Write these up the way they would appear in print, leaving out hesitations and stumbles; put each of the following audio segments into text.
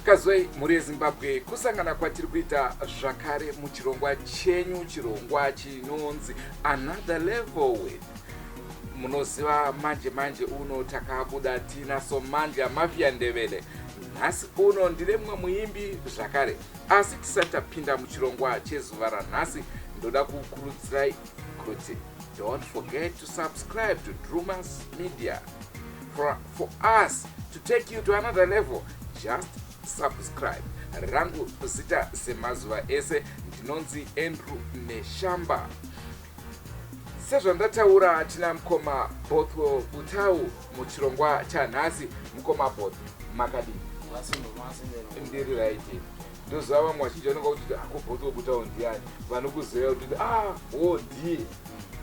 Kazwai mhuri yeZimbabwe, kusangana kwatiri kuita zvakare muchirongwa chenyu, chirongwa chinonzi Another Level With. Munoziva manje manje uno takabuda tina Somandla Mafia Ndebele. Nhasi uno ndine mumwe muimbi zvakare, asi tisati tapinda muchirongwa chezuva ranhasi, ndoda kukurudzirai kuti don't forget to subscribe to Drumas Media for us to take you to another level. Just subscribe. Rangu zita semazuva ese ndinonzi Andrew Neshamba. Sezvandataura tina mukoma Bothwell Butau muchirongwa chanhasi. Mukoma Both, makadini? Ndiri right. Ndoziva vamwe vazhinji vanonga kuti ako Bothwell Butau ndiani, vanokuziva kuti ah, wo ndiye.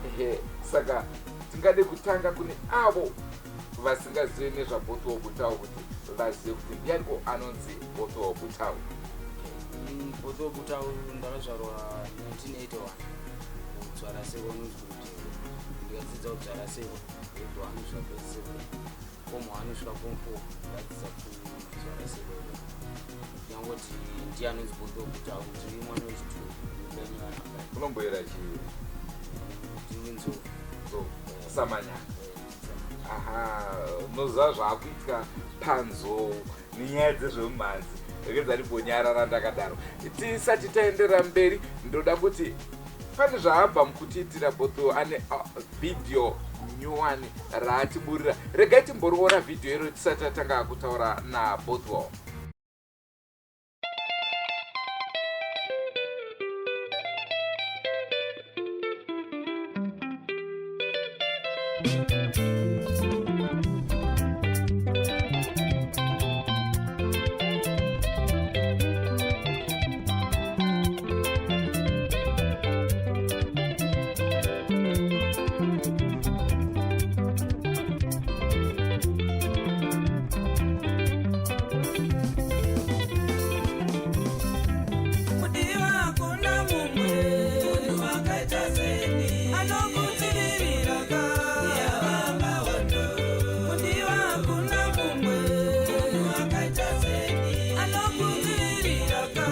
Ehe, saka tingade kutanga kune avo vasingazive nezvaBothwell Butau kuti vazive kuti ndiani ko anonzi Bothwell Butau. Bothwell Butau ndakazvarwa 1981 kuDzwarasekwa, unonzi kuRutengo. Ndikadzidza kuDzwarasekwa grade 1 kusvika grade 7, form 1 kusvika form 4 ndadzidza kuDzwarasekwa ikoko. Ndingangoti ndiye anonzi Bothwell Butau. Ndiri mwana wechitu mupenyu vana. Unomboera chii? Ndiri nzou. Nzou samanyanga. Aha, unoziva zvaakuitika panzou nenyaya dzezvemumhanzi, rekedza ndimbonyarara ndakadaro. Tisati taenderera mberi, ndoda kuti pane zvaabva mukutiitira Bothwell, ane vhidhiyo nyowani raatiburira. Regai timboriona vhidhiyo iro tisati tatanga kutaura naBothwell. Mudiwa kuna mumwe munhu akaita seni anokudzivirira ka yavamba hondo. Mudiwa kuna mumwe munhu akaita seni anokudzivirira ka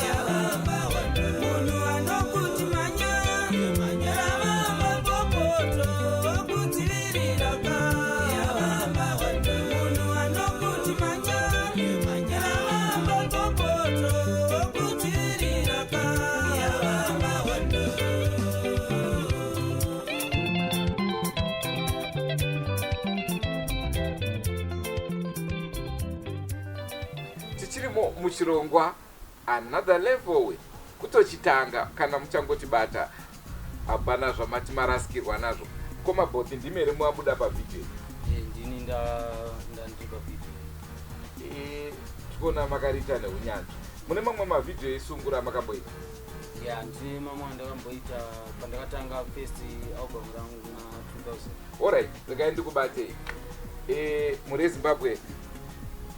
yavamba hondo. Munhu anokuti manya ravamba bopoto okudzivirira ka yavamba hondo. Munhu anokuti manya ravamba bopoto okudzivirira ka yavamba hondo. Tichirimo muchirongwa Another Level we kutochitanga, kana muchangotibata hapana zvamati marasikirwa nazvo. Mukoma Bothi, ndimi here mabuda pavhidhiyo? Ndini ndandiri pavhidhiyo. Tikuona makariita neunyanzvi. Mune mamwe mavhidhiyo esungura amakamboita? Ya, ndine mamwe andakamboita pandakatanga first album rangu na 2000. Alright, regai ndikubatei. Mhuri yeZimbabwe,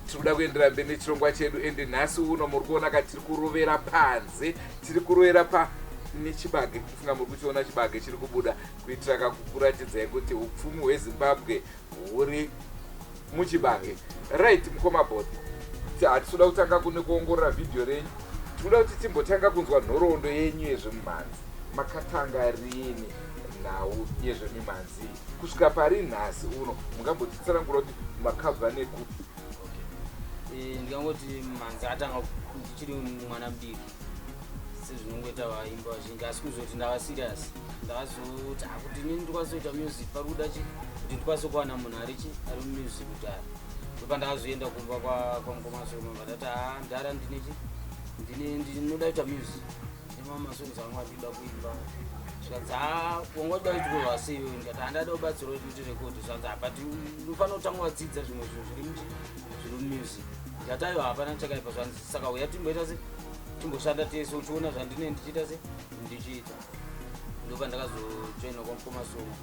tiri kuda kuendera mberi nechirongwa chedu, ende nhasi uno muri kuona ka tiri kurovera panze, tiri kurovera pa nechibage. Kufunga muri kuchiona chibage chiri kubuda, kuitira kakukuratidzai kuti upfumi hweZimbabwe huri muchibage. Right, mukoma Bothi, hatisi kuda kutanga kune kuongorora vhidhiyo renyu, tiri kuda kuti timbotanga kunzwa nhoroondo yenyu yezvemumhanzi. Makatanga rini nhau yezvemimhanzi kusvika pari nhasi uno? Mungambotitsanangura kuti makabva nekupi? Ndingangoti mhanzi atanga ndichiri mwana mudiki sezvinongoita vaimba vazhinji, asi kuzoti ndava serious ndakazoti akuti inini ndikwanise kuita music pari kuda chi kuti ndikwanise kuwana munhu ari chi ari mumusic kudhara. Ndopandakazoenda kumba kwamukoma Soma, ndati ha mudhara, ndine chi ndine ndinoda kuita music, ndine mamwe masongs angu andinoda kuimba. Zvikanzi ha wanga uchida kuitirwa sei iwewe? Ndikati handada kubatsirwa kuti ndiite record. Zvikanzi ha but unofanira kutanga wadzidza zvimwe zvinhu zviri muchi zviri mumusic. Ndikati aiwa, hapana chakaipa. Zvanzi saka uya timboita se timboshanda tese uchiona zvandine ndichiita se ndichiita. Ndopandakazojoina kwamukoma Soma,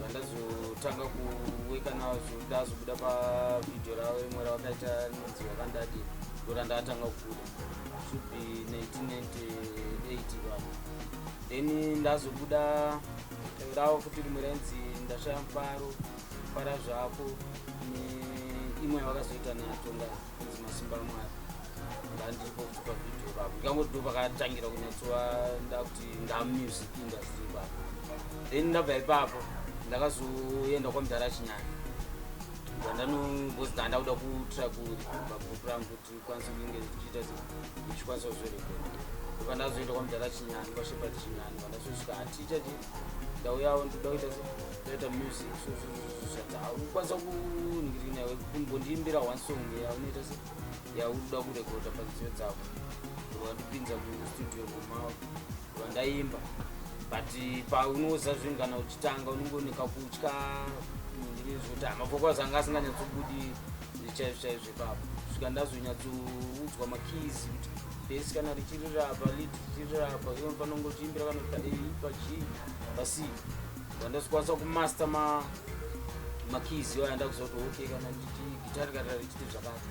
vandazotanga kuweka nazvo, ndazobuda pavhidhiyo ravo rimwe ravakaita rinonzi Wakandadi. Ndorandatanga kubuda, should be 1998 ipapo. Then ndazobuda ravo futi rimwe rainzi Ndashaya Mufaro, Fara Zvako, neimwe yavakazoita naTonga inzi Masimba aMwari. Ndandiripo kuti pavhidhiyo ipapo ndikangoti ndo pakatangira kunyatsova ndakuti ndamusic industry ipapo. Then ndabva ipapo ndakazoenda kwamudhara Chinyani, ndanombozida ndakuda kutira kugroup rangu kuti kwanise kunge ndichiita ndichikwanisa kuzorekoda. Ndobva ndazoenda kwamudhara Chinyani, kwaShepard Chinyani. Vandazosvika haticha chi ndauyawo, ndoda kuita ndaita music. Ukwanisa kuningirina kumbondiimbira one song yaunoita se yaunoda kurekodha panziyo dzako? Ndobva kustudio mumavo, ndobva ndaimba. But paunoza zvinhu kana uchitanga unongooneka kutya zvekuti mavocals anga asinganyatsobudi chaizvo chaizvo ipapo, kusvika ndazonyatsoudzwa makeys kuti bass kana richirira apa, lead richirira apa, iwe unofanira kungochiimbira kana pa A, pa G, pa C. Ndandazokwanisa kumaster makeys iwayo. Ndakuziva kuti okay, kana ndichi gitari kana richiti zvakati,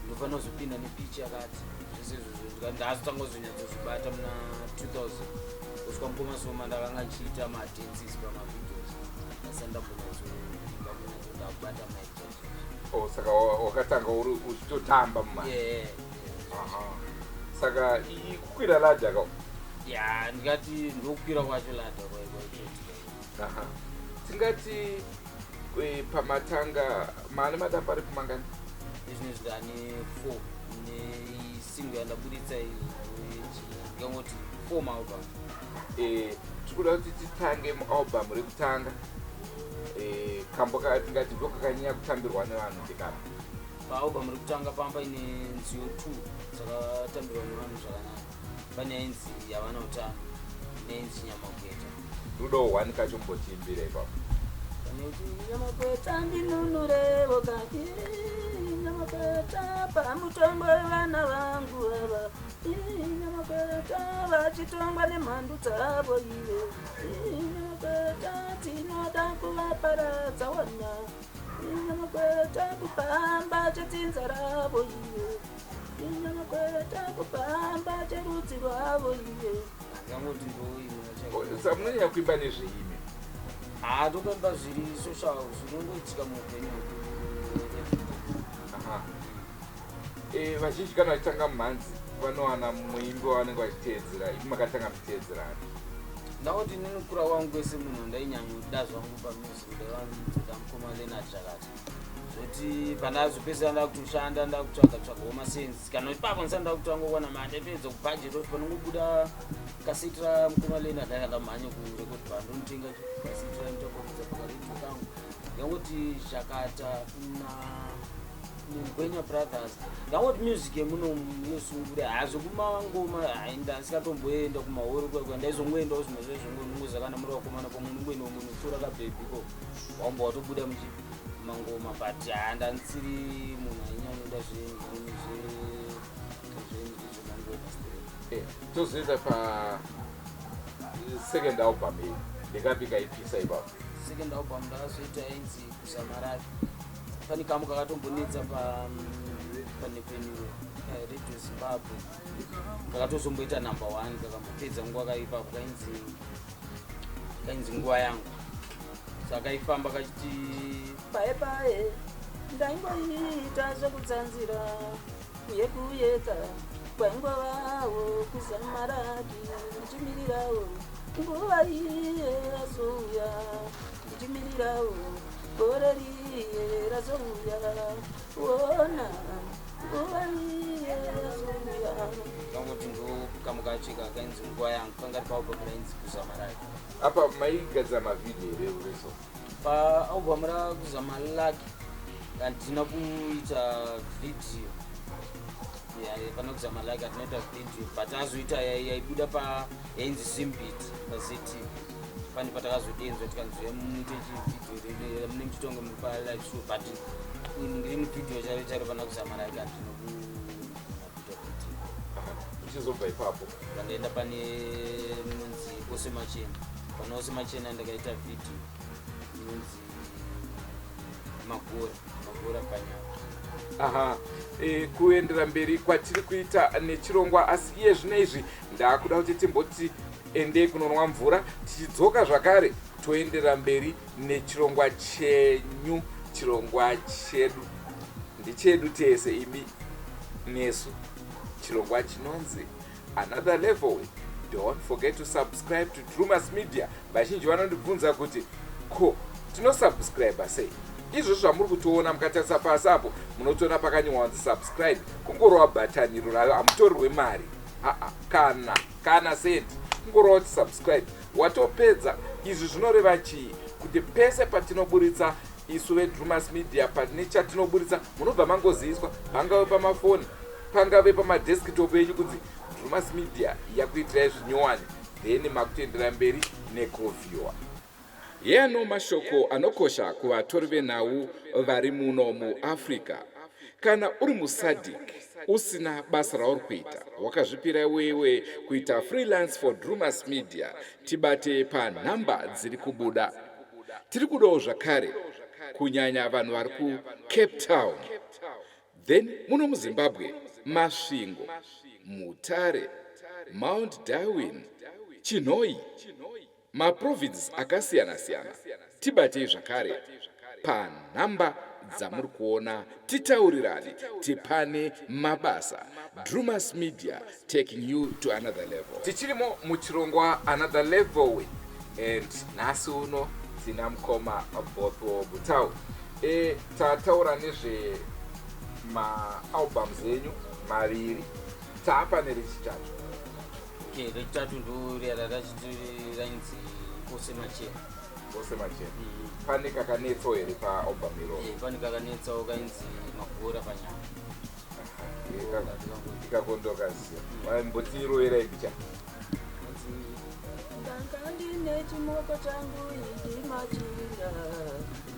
ndofanira kuzopinda nepitch yakati, zvese izvozvo. Ndazotanga kuzonyatsozvibata muna 2000 kusvika mukoma Soma. Ndakanga ndichiita madances pamavideos, asi ndambonyatsoimba kunyatsoda kubata mic chaizvo. Oh, saka wakatanga uri uchitotamba muma Yeah. Aha. Saka iyi kukwira ladder ka? Ya, ndingati ndokukwira kwacho ladder kwaitoitika. Aha. Tingati pamatanga maane madambo ari kumangani? Izvinezvi ndane four nesingle yandabuditsa, ndingangoti four maalbum. Tiri kuda kuti titange mualbum rekutanga. Kambo tingati ndo kakanyanya kutambirwa nevanhu ndekapa? Paalbum rekutanga pamba ine nziyo two dzakatambirwa nevanhu zvakanaka. Pane yainzi "Havana Utano" neyainzi "Nyamagweta". Rudo one kacho, mbotiimbira ipapo. Panoti nyamagweta ndinunurewo kati nyamagweta pamutongo wevana vangu ava, nyamagweta vachitongwa nemhandu dzavo ive, nyamagweta tinoda kuvaparadza wana, nyamagweta kupamba chetsinza ravo ive, nyamagweta kupamba cherudzi rwavo ive. Ndingangoti ndo imwe. Saka munonyanya kuimba nezveimi? Ha, tokuimba zviri social, zvinongoitika muupenyu hwedu. Aha. Vazhinji kana vachitanga mumhanzi vanowana muimbi wavanenge vachiteedzera. Imi makatanga muchiteedzerani? Ndangoti inini kukura kwangu kwese munhu ndainyanya zvangu pamusic ndaivanzoda mukoma Leonard Zhakata, zvoti pandazopedzisira ndakutoshanda, ndakutsvaga tsvagawo masensi kana ipapo ndisati ndakutanga kuwana mari, ndaipedza kubhajeti kuti panongobuda kaseti ramukoma Leonard ndakandamhanya kurecord bar, ndonotenga kaseti rainotakuridza pakaredio kangu. Ndangoti Zhakata na Ngwenya Brothers. Ndangoti music yemuno yosungura hazvo kumangoma ndasikatomboenda kumahoro kwekwe, ndaizongoendawo zvimwe zvezvongonongoza kana muri vakomana pamwe unongoenda ungonotora kabhebhi ko waumba watobuda muchi mangoma, but ha, ndandisiri munhu ainyanyoda zvemangoma straight. Tozoenda pa second album iyi, ndekapi kaipisa ipapo? Second album ndakazoita yainzi "Kuzamaraki". Pane kamwe kakatombonetsa panhepfenyuro Radio Zimbabwe, kakatozomboita number one, kakambopedza nguva kaipapo, kainzi "Nguva Yangu". Saka kaifamba kachiti: Paye paye ndaingoita zvekutsanzira kuye kuyeka kwaingovawo kuzamaraki, ndichimirirawo nguva iye razouya, ndichimirirawo gore riye razouya, ona nguva iye razouya. Kangoti ndo kamwe kachika kainzi "Nguva Yangu", kanga ri paalbum rainzi "Kuzamaraki". Apa maigadzira mavhidhiyo here ureso? Paalbum raKuzamalaki handina kuita vhidhiyo. Pana "Kuzamalaki" hatinoita vhidhiyo, but azoita yaibuda pa yainzi "Simbit" paZTV. Pane patakazodenzwa tikanzi muite chivhidhiyo mune muchitonge muri palive show, but ndiri muvhidhiyo charo charo pana "Kuzamalaki" handina kugona kuita vhidhiyo. Uchizobva ipapo? Pandaenda pane inonzi "Ose Machena". Pana "Ose Machena" ndakaita vhidhiyo inonzi "Magora Magora Panyama". Aha. Kuendera mberi kwatiri kuita nechirongwa, asi iye zvino izvi ndakuda kuti timboti endei kunonwa mvura. Tichidzoka zvakare toendera mberi nechirongwa chenyu. Chirongwa chedu ndechedu tese imi. Nesu chirongwa chinonzi Another Level. Don't forget to subscribe to Drumas Media. Vazhinji vanondibvunza kuti ko tinosubscribe sei? Izvozvo zvamuri kutoona, mukatarisa pasi apo munotoona pakanyorwa kunzi subscribe. Kungorova bhatani iro rayo, hamutorerwe mari aa kana sendi. Kungorova kuti subscribe, watopedza. Izvi zvinoreva chii? Kuti pese patinoburitsa isu veDrumas Media, pane chatinoburitsa, munobva mangoziviswa, pangave pamafoni, pangave pamadesktop enyu, kunzi Drumas Media yakuitirai zvinyowani. Then makutoendera mberi nekuviewa. Yeano mashoko anokosha kuvatori venhau vari muno muAfrica. Kana uri muSADC usina basa rauri kuita, wakazvipira iwewe kuita freelance for Drumas Media, tibate panhamba dziri kubuda. Tiri kudawo zvakare kunyanya vanhu vari kuCape Town, then muno muZimbabwe, Masvingo, Mutare, Mount Darwin, Chinhoyi, maprovinces akasiyana-siyana. Tibatei zvakare panhamba dzamuri kuona, titaurirane, tipane mabasa. Drumas Media, taking you to another level. Tichirimo muchirongwa Another Level with, and nhasi uno tina mukoma Bothwell Butau. Tataura nezve maalbums enyu maviri, taapa nerechitatu. Okay, rechitatu ndo riya rarachiti rainzi Ose Machena. Ose Machena. Pane kakanetsawo here paalbum iroro? Pane kakanetsawo kainzi Magora Panyama. Ikakondokaziya vambotirovera picha. Ndanga ndine chimoko changu idimachira,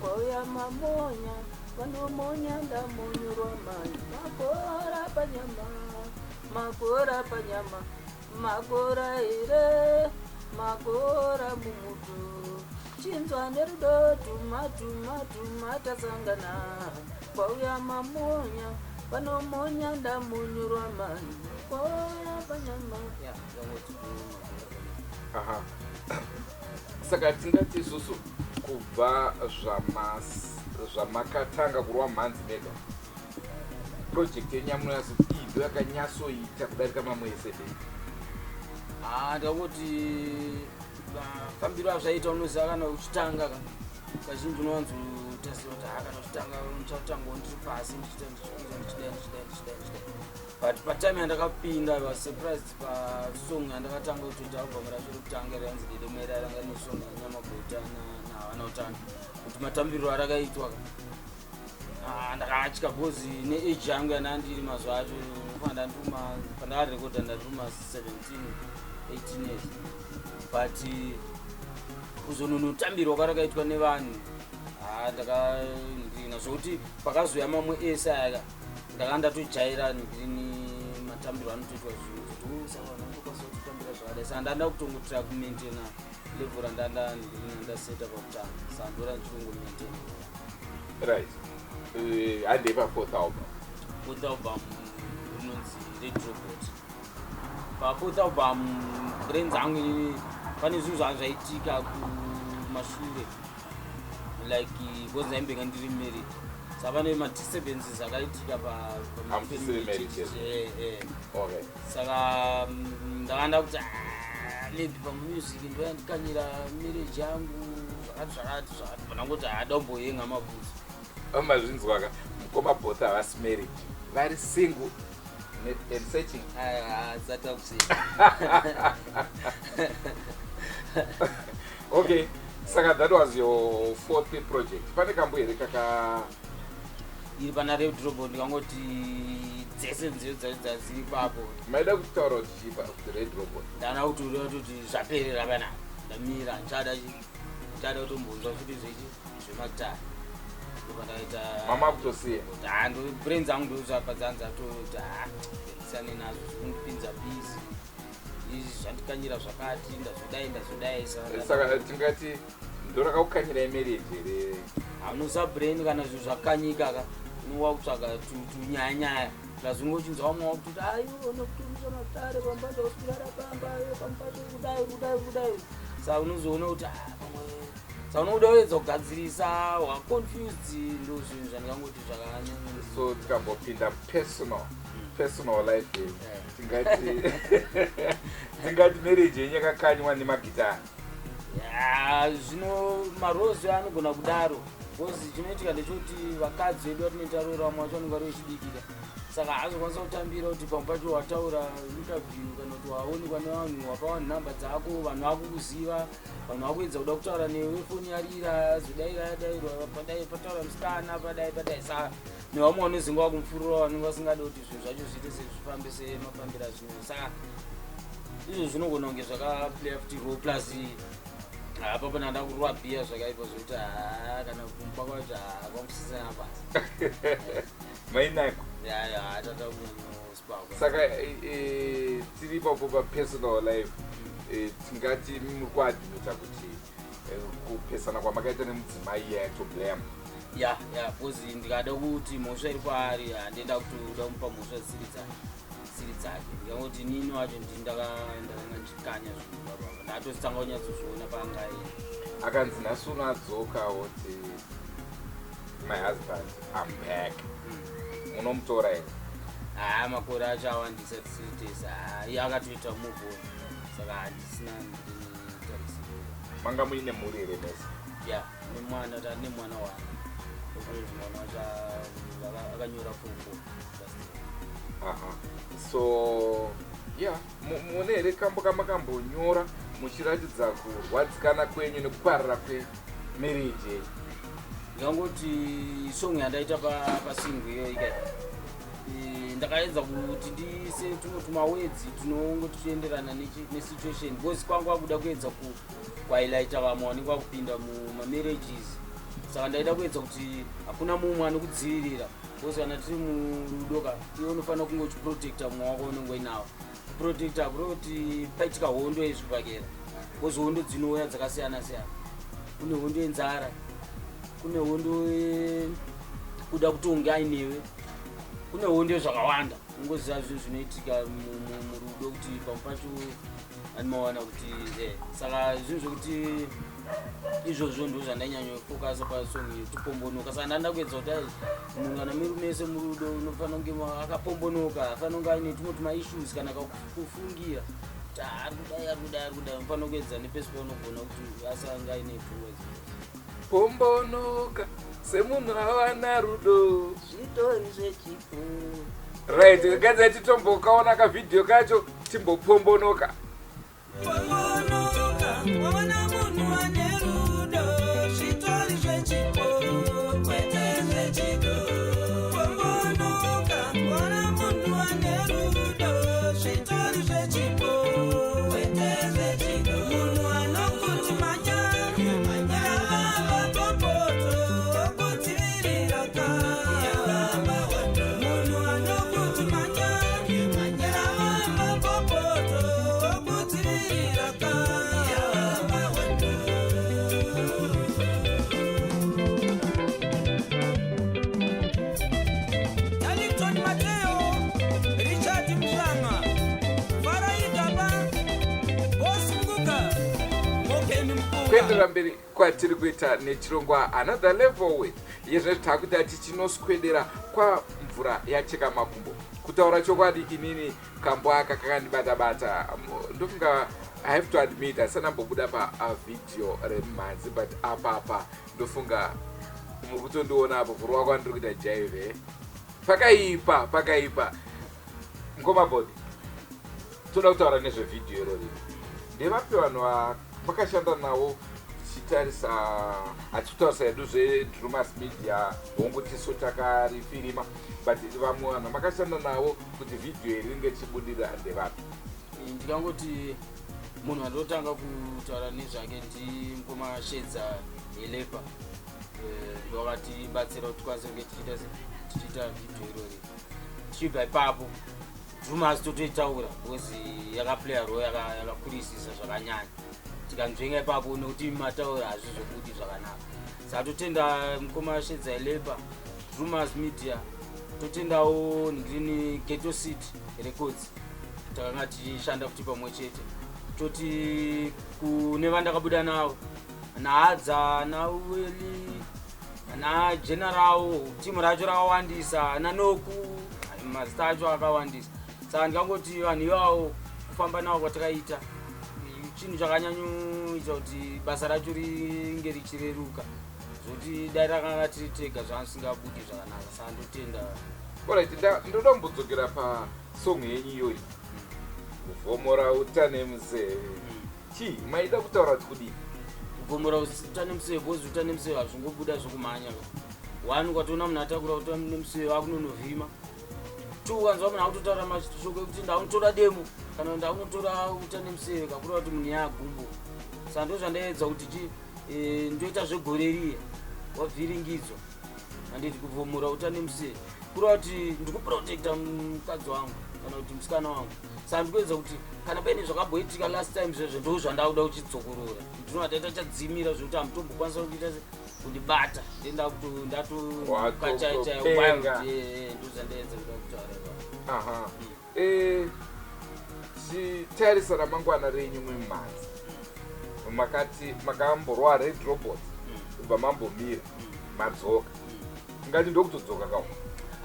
kwauya mamonya vanomonya, ndamonyorwa mai. Magora panyama, magora panyama, magora here, magora mumuto. Chinzwa nerudo tuma tuma tuma tasangana, kwauya mamonya vanomonya, ndamonyorwa mai, magora panyama. Ya, ndangoti Magora Panyama. Aha, saka tingati isusu kubva zvamakatanga kurwa mhanzi mega, project yenyu yamunonyaso iyi ndo yakanyatsoita kudarika mamwe ese dei? Ah, ndangoti mafambiro azvaita, unoziva kana uchitanga ka, kazhinji unowanzotarisira kuti ha, kana uchitanga uchatangawo ndiri pasi, ndichiita, ndichikwira, ndichidai, ndichidai, ndichidai, ndichidai. But patime yandakapinda, I was surprised pasong yandakatanga kutoita album racho rekutanga rainzi Dedemera, ranga rine song yaNyamagota naHavana Utano, kuti matambiriro arakaitwa ka. Ah, ndakatya because neage yangu yandandiri mazuva acho, pandakarekodha ndatuma 17 18 years, but kuzononotambirwa kwarakaitwa nevanhu, ha, ndakandina zvokuti pakazoya mamwe ese aya ndakanga ndatojaira ndini matambiro anotoitwa zvinhu, kuti "Oh, saka vanhu vanotokwanisa kutotambira zvakadai." Saka ndanda kutongotira kumaintaina level randanda ndiri ndaseta pakutanga, saka ndora ndichitongomaintaina. Right, handei pafourth album. Fourth album rinonzi Red Robot. Pafourth album, brains angu inini, pane zvinhu zvanga zvaitika kumashure, like because ndaimbenge ndiri married, saka pane madisturbances akaitika. Hamusisiri married yet? Okay. Saka ndakanda kuti, "Ah, maybe pamusic ndoyandikanyira marriage yangu," zvakati zvakati zvakati. Pandangoti haadamboyenga mabvudzi. Mazvinzwaka, mukoma Both havasi married, vari single and searching. Asati akuseka. Okay, saka that was your fourth project. Pane kambo here kaka Iri pana Red Robot, ndikangoti dzese nziyo dzacho dzadziri ipapo. Maida kutaura kuti chipa kuti Red Robot? Ndana kutoureva kuti zvaperera panapa, ndamira, ndichada ndichada kutombonzwa futi zvechi zvemakitari, ndopandakaita. Mama kutosiya. Ha, ndo brains angu ndozvapa dzanza toti, ha, ndisane nazvo, zvikundipinza busy izvi, zvandikanyira zvakati, ndazodai, ndazodai. Saka tingati ndorakaukanyirai marriage here? Haunoziva brain, kana zvinhu zvakanyika ka, unowa kutsvaga tunyayanyaya, plus unenge uchinzwa vamwe wakutoti, aiwo nokutumisa matare pambato kuswirara pamba pambato, kudai kudai kudai. Saka unozoona kuti, ah, pamwe saka unoda kuedza kugadzirisa, waconfused. Ndo zvinhu zvandingangoti zvakanyanya. So tikambopinda personal. Personal life yenyu, tingati marriage yenyu yakakanywa nemagitari? Ya, zvino marozi anogona kudaro, because chinoitika ndechekuti vakadzi vedu vatinenge taroora, vamwe vacho vanenge vari vechidikira, saka haazokwanisa kutambira kuti pamwe pacho wataura interview kana kuti waonekwa nevanhu, wapa vanhu nhamba dzako, vanhu vakukuziva, vanhu vakuedza kuda kutaura newe, foni yarira, azodaira, yadairwa, padai pataura musikana, padai padai. Saka nevamwe vanozenge vakumufurura, vanenge vasingadi kuti zvinhu zvacho zviite sezvifambe semafambiro azvino. Saka izvo zvinogona kunge zvakaplaya futi role. Plus apa pana ndakurwa bhiya zvakaipa zvokuti haa, kana kumba kwacho hakwangusisina basa. Mainakwa. Ya, tata kunyanyosipakwa. Saka tiri ipapo papersonal life, tingati muri kuadmita kuti kupesana kwamakaita nemudzimai iya to blame? Ya, because ndikada kuti mhosva iri kwaari, handienda kutoda kumupa mhosva dzisiri dzake, dzisiri dzake. Ndikangoti nini wacho ndini ndakanga ndichikanya zvinhu papapa, ndatozitanga kunyatsozviona paanga aenda. Akanzi nhasi uno adzoka woti, "My husband, I'm back," munomutora here? Haa, makore acho awandisa tisiri tese. Haa, iye akatoita move on, saka handisina ndinitarisiro. Manga muine mhuri here mese? Ya, nemwana, tari nemwana wana. Okunzi mwana wacho akanyora form 4 last year. Aha, so yeah, mune here kambo kamakambonyora muchiratidza kurwadzikana kwenyu nekuparara kwemarriage yenyu? Ndingangoti song yandaita pasingle iyo ikai, ndakaedza kuti ndiise tumwe tumawords tunongo tuchienderana nesituation, because kwangu akuda kuedza kuhighlighta vamwe vanenge vakupinda mumamarriages. Saka ndaida kuedza kuti hakuna mumwe anokudzivirira, because kana tiri murudo ka, iwe unofanira kunge uchiprotecta mumwe wako unenge uinawo. Kuprotecta kureva kuti paitika hondo yezvibhakera, because hondo dzinouya dzakasiyana siyana. Kune hondo yenzara, kune hondo yekuda kutonge ainewe, kune hondo yezvakawanda. Ungoziva zvinhu zvinoitika murudo kuti pamwe pacho animawana kuti saka zvinhu zvokuti izvozvo ndo zvandainyanyofokasa pasong yekutipombonoka. Saka ndanda kuedza kuti ai, munhu kana muri mese murudo, unofanira kunge akapombonoka, afanira kunge aine tumwe tumaissues kana kakufungira kuti ah, ari kudai, ari kudai, ari kudai. Unofanira kuedza nepesi paunogona kuti asange aine pfungwa idzodzo. Pombonoka semunhu awana rudo. Zvitori zvechipo. Right, gadza titombokaona kavhidhiyo kacho, timbopombonoka. Pombonoka, waona munhu ane rudo, zvitori zvechipo, kwete zvechido. Pombonoka, waona munhu ane rudo, zvitori zvechipo, kwete zvechido. Munhu anokuti manya, yavava popoto, okudzivirira ka. Munhu anokuti manya, yavava popoto, okudzivirira ka. Darlington Mateo, Richard Mhlanga, Farai Gaba, Boss Nguka, Mokeni Mpuga. Kuenderera mberi kwatiri kuita nechirongwa Another Level With yezvezvi, takuita tichinoswedera kwamvura yacheka makumbo. Kutaura chokwadi, inini kambo aka kakandibata-bata. Ndofunga I have to admit, asana mbobuda pavhidhiyo remumhanzi, but apapa ndofunga muri kutondiona apo kurova kwandiri kuita jive. Pakaipa, pakaipa. Ngoma Body, toda kutaura nezvevhidhiyo irori. Ndevapi vanhu vamakashanda navo? Tichitarisa, hatisi kutarisa hedu zveDrumas Media, hongu tisu takarifirima, but vamwe vanhu vamakashanda navo kuti vhidhiyo iri ringe richibudirira ndevapi? Ndikangoti munhu andotanga kutaura nezvake ndimukoma Shedza Helepa. Ndovakatibatsira kuti tikwanise kunge tichiita tichiita vhidhiyo irori. Tichibva ipapo, Drumas totoitaura because yakaplaya role yakakurisisa zvakanyanya. Tikanzvenga ipapo nekuti mataura hazvizobudi zvakanaka. Saka totenda mukoma Shedza Helepa, Drumas Media, totendawo ngirini Ghetto City Records, takanga tichishanda futi pamwe chete. Toti kune vandakabuda navo, naadza naueli, nageneral, timu racho rakawandisa, nanoku. Mazita acho akawandisa, saka ndingangoti vanhu ivavo kufamba navo kwatakaita chinhu chakanyanyoita kuti basa racho ringe richireruka, zvokuti dai rakanga tiri tega zvanga zvisingabudi zvakanaka. Saka ndotenda. Alright, ndoda kumbodzokera pasong yenyu iyoyi, "Kuvhomora Uta Nemuseve". Chii maida kutaura kuti kudii? Kuvhomora uta nemuseve, because uta nemuseve hazvingobuda zvokumhanya. One, ukatoona munhu atakura uta nemuseve, akunonovhima. Two, ukanzwa munhu akutotaura mashoko ekuti "Ndakunotora demo" kana "Ndakunotora uta nemuseve", kakureva kuti munhu yaagumbo. Saka ndo zvandaedza kuti chi ndoita zvegore riya wavhiringidzwa, handiti? Kuvhomora uta nemuseve kureva kuti ndikuprotecta mukadzi wangu kana kuti musikana wangu. Saka ndikuedza kuti kana paine zvakamboitika last time, zvezvo ndo zvandakuda kuchidzokorora. Ndinova taita chadzimira zvekuti hamutombokwanisa kuita kundibata, ndatokachacha. Watotopenga. Ndo zvandaedza kuda kutaura ipapo. Aha. Tichitarisa ramangwana renyu mumhanzi, makati makamborwa Red Robot, kubva mambomira, madzoka. Tingati ndokutodzoka kawo?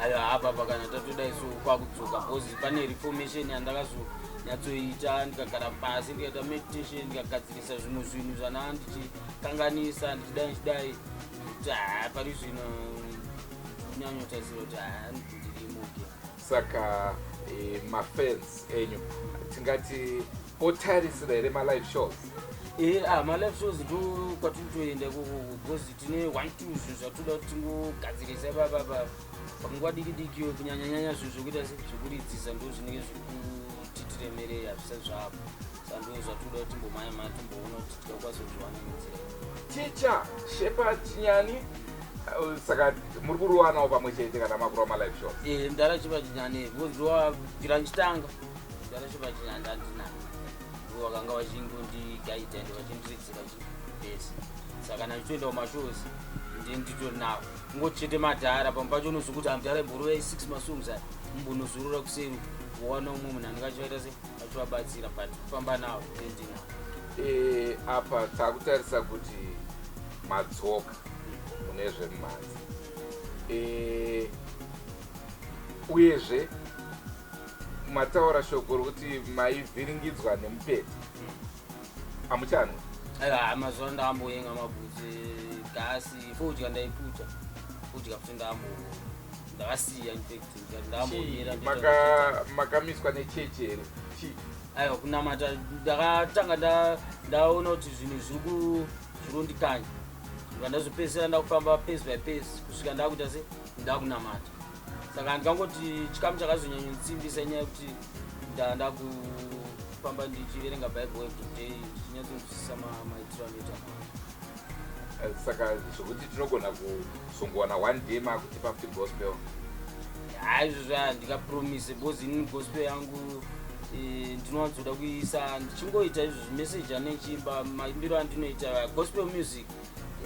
Aiwa, apapa kana tatodai so kwakudzoka, because pane reformation yandakazonyatsoita. Ndikagara pasi, ndikaita meditation, ndikagadzirisa zvimwe zvinhu zvana ndichikanganisa, ndichidai ndichidai, kuti haa, pari zvino kunyanyotarisira kuti haa, ndirimo ke. Saka mafans enyu tingati otarisira here malive shows? Malive shows ndo kwatinotoenda ikoko, because tine one two zvinhu zvatoda kuti tingogadzirisa ipapapa panguva diki dikiyo, kunyanyanyanya zvinhu zvokuita se zvekuridzisa, ndo zvinenge zvirikutitiremerei, hazvisati zvapo. Saka ndo zvatoda kuti timbomhanya mhanya, timboona kuti tikakwanisa kuzviwana nenzira iyi. Ticha Shepherd Chinyani, saka muri kuruwanawo pamwe chete kana makurwa malive shows? Mudhara Shepherd Chinyani, because ndowabvira ndichitanga, mudhara Shepherd Chinyani ndandinayo, ndo vakanga vachingondigaidha ende vachindiridzira chibhesi. Saka kana ndichitoenda kumashows ndiye nditori navo. Kungoti chete madhara pamwe pacho unozokuti amudhara imborovai six masongs aya, mumbonozorora kuseri, wowana umwe munhu anenge achivaita se achivabatsira, but kufamba navo ndiye ndinavo. Apa takutarisa kuti madzoka mune zvemumhanzi, uyezve mataura shoko rokuti maivhiringidzwa nemupeta, hamuchanwa? Aiwa, mazuva ano ndakamboyenga mabhutsi, gasi, fodya ndaiputa, fodya futi ndakasiya. Infact ndikati ndakambomira. Makamiswa nechechi here? Chii? Aiwa, kunamata ndakatanga ndaona kuti zvinhu zviri kundikanya, ndibva ndazopedzisira ndakufamba pace by pace kusvika ndakuita se ndakunamata. Saka ndikangoti chikamu chakazonyanyonditsimbisa inyaya yekuti ndakufamba ndichiverenga Bible every day, ndichinyatsonzwisisa maitiro anoita Mwari. Saka zvokuti tinogona kuzongowana one day makutipa futi gospel? Hayi, izvozvo handingapromise, because inini gospel yangu ndinowanzoda kuisa ndichingoita izvozvo message anechimba maimbiro andinoita gospel music.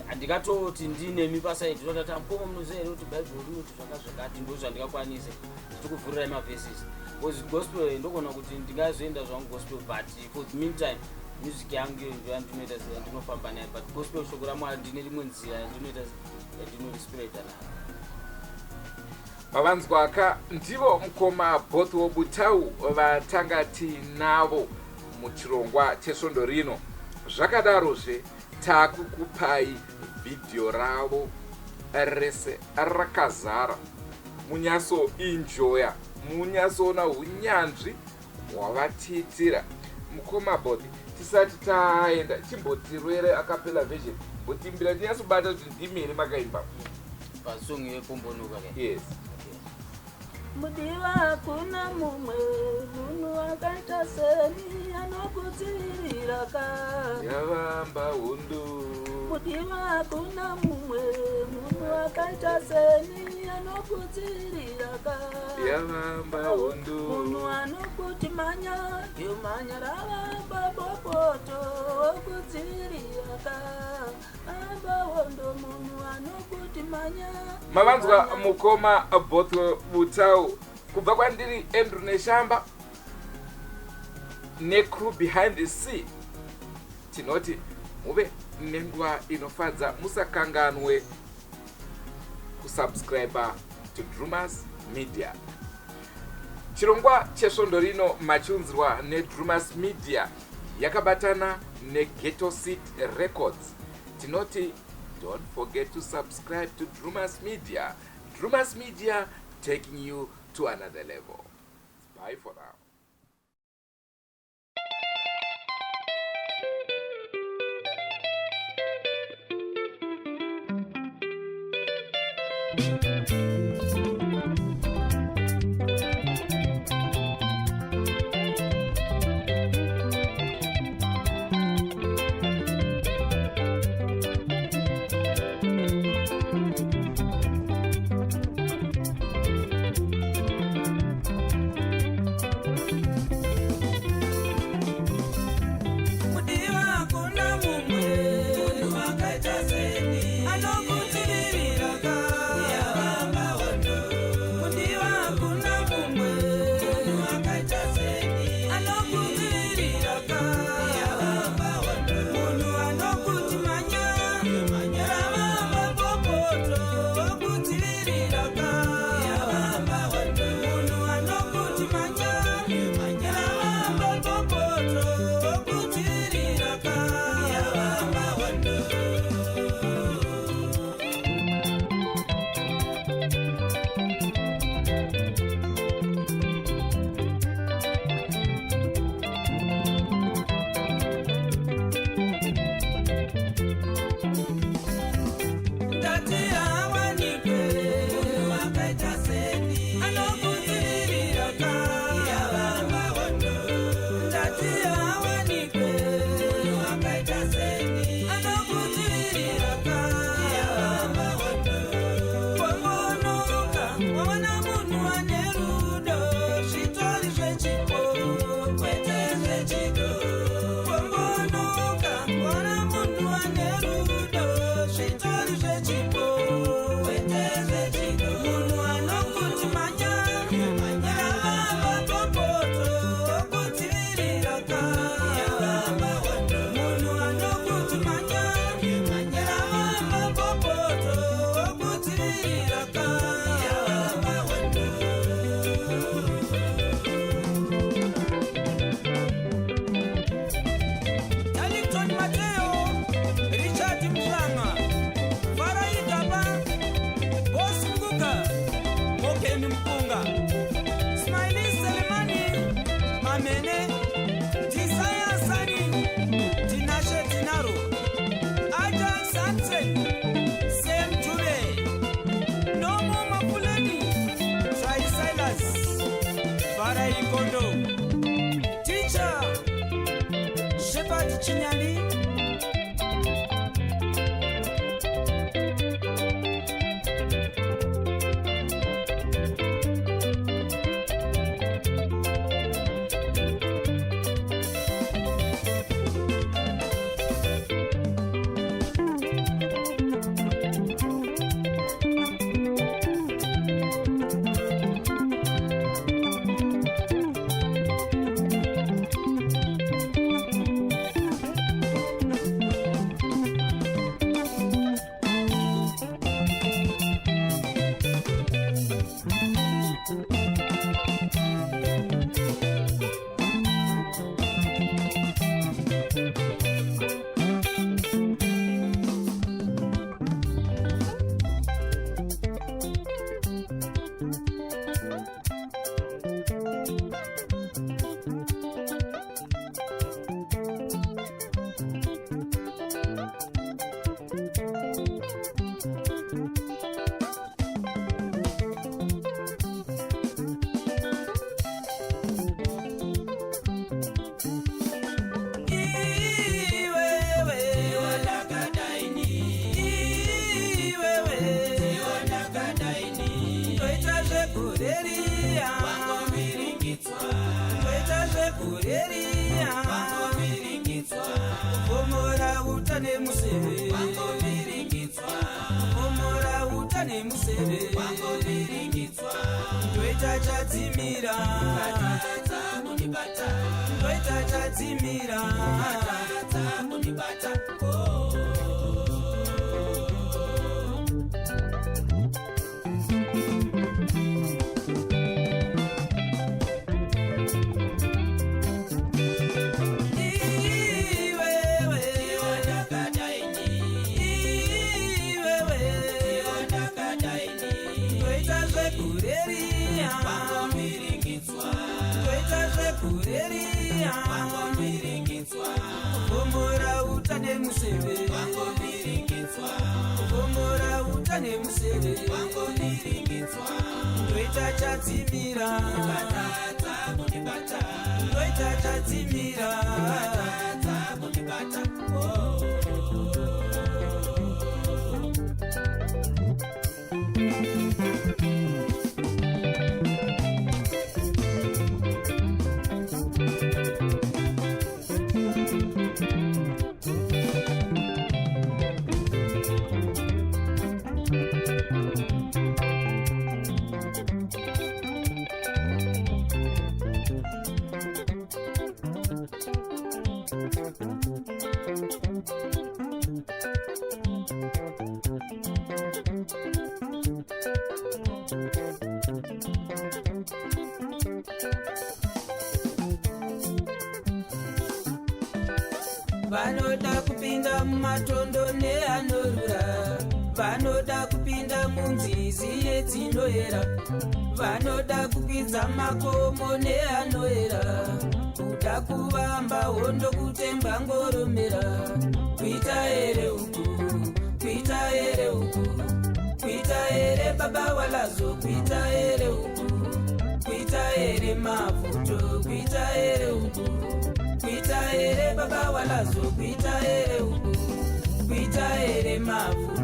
Handingatoti ndinemi paside ndinotati, "Amukoma, munoziva here kuti Bhaibheri rinoti zvaka zvakati?" Ndo zvandingakwanise ndichikuvhurirai maverses, because gospel ndogona kuti ndingazoenda zvangu gospel, but for the meantime music yangu iyo ndo yandinoita, yandinofamba nayo. But gospel, shoko raMwari, ndine rimwe nzira yandinoita yandinorispreada nayo. Mavanzwaka, ndivo mukoma Bothwell Butau vatanga tinavo muchirongwa chesvondo rino. Zvakadarozve, taakukupai vhidhiyo ravo rese rakazara, munyatsoenjoya, munyatsoona unyanzvi hwavatiitira. Mukoma Bothi, tisati taenda, chimbotirwere acapella version, mbotiimbira tinyatsobata kuti ndimi here makaimba. Pasong yepombonoka ke? Yes. Okay. Mudiwa, hakuna mumwe munhu akaita seni anokudzivirira ka. Yavamba hundu. Mudiwa, hakuna mumwe munhu akaita seni anokudzivirira ka. Yavamba hundu. Munhu anokuti manya yomanya, ravamba bopoto, okudzivirira ka, amba hondo. Munhu anokuti manya. Mavanzwa mukoma Bothwell Butau. Kubva kwandiri Andrew Neshamba necrew behind the scene, tinoti muve nenguva inofadza. Musakanganwe kusubscribe to Drumas Media. Chirongwa chesvondo rino machiunzirwa neDrumas Media yakabatana neGhetto Seat Records. Tinoti don't forget to subscribe to Drumas Media. Drumas Media, taking you to another level. Bye for now. Mudiwa hakuna mumwe munhu akaita seni anokudzivirira ka. Mudiwa hakuna mumwe munhu akaita seni anokudzivirira ka. Munhu anokuti manya ravamba popoto okudzivirira ka. Munhu anokuti manya ravamba popoto okudzivirira ka. Ndati hawanikwe munhu akaita seni anokudzivirira ka. Ndati hawanikwe munhu akaita seni anokudzivirira ka. Pongonoka wawana munhu ane rudo, zvitori zvechipo kwete zvechido. Pongonoka wawana munhu ane rudo, zvitori zvechipo kwete zvechido. Munhu anokuti manya ravamba popoto okudzivirira ka. Munhu anokuti manya ravamba popoto okudzivirira ka. Darlington Mateo, Richard Mhlanga, Farai Gaba, Boss Nguga, Mokeni Mpunga, Smiley Selemani, Mamene, Desire Sani, Tinashe Tinaro, Ajax Samson, Sam Jube, Nomo Mapuleni, Try Silas, Farai Kondo, Teacher, Shepard Chinyali. Iwewe iwewe toita zvekureria, toita zvekureria, kuvhomora uta nemuseve, kuvhomora uta nemuseve, ndoita chadzimira, ndoita chadzimira. Gore riya wangovhiringidzwa, kuvhomora uta nemuseve wangovhiringidzwa, kuvhomora uta nemuseve wangovhiringidzwa. Ndoita chadzimira, ukatadza kundibata. Ndoita chadzimira, ukatadza kundibata, oh. Vanoda kupinda mumatondo neanorura, vanoda kupinda munzizi yedzinoera, vanoda kukwidza makomo neanoera, kuda kuvamba hondo kutemba ngoromera. Kuita here uku? Kuita here uku? Kuita here, baba walazo? Kuita here uku? Kuita here, Mavuto? Kuita here uku? Kuita here, baba walazo? Kuita here uku? Kuita here, Mavuto?